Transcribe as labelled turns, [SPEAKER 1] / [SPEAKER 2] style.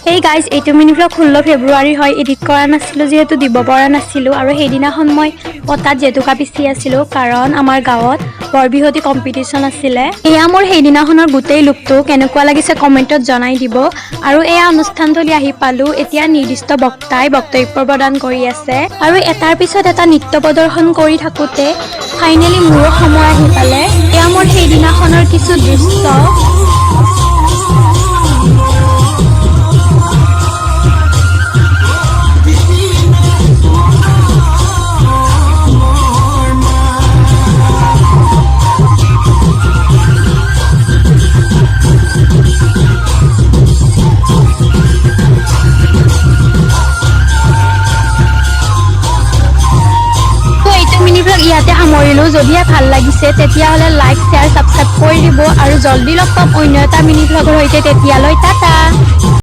[SPEAKER 1] Hey guys, এইটো mini vlog 16 ফেব্ৰুৱাৰী হয়। Edit কৰা নাছিলোঁ, যিহেতু দিব পৰা নাছিলোঁ। আৰু সেইদিনাখন মই পতাত জেতুকা পিচি আছিলোঁ, কাৰণ আমাৰ গাঁৱত বৰবিহুৱতী কম্পিটিশ্যন আছিলে। এয়া মোৰ সেইদিনাখনৰ গোটেই লুকটো। কেনেকুৱা লাগিছে কমেণ্টত জনাই দিব। আৰু এয়া অনুষ্ঠানথলী আহি পালোঁ। এতিয়া নিৰ্দিষ্ট বক্তাই বক্তব্য প্ৰদান কৰি আছে আৰু এটাৰ পিছত এটা নৃত্য প্ৰদৰ্শন কৰি থাকোঁতে ফাইনেলি মোৰো সময় আহি পালে। এয়া মোৰ সেইদিনাখনৰ কিছু দৃশ্য। তো এইটো মিনি ভ্লগ ইয়াতে সামৰিলোঁ। যদিহে ভাল লাগিছে, তেতিয়াহ'লে লাইক, শ্বেয়াৰ, ছাবস্ক্ৰাইব কৰি দিব। আৰু জল্দি লগ পাম অন্য এটা মিনি ভ্লগৰ সৈতে। তেতিয়ালৈ টাটা।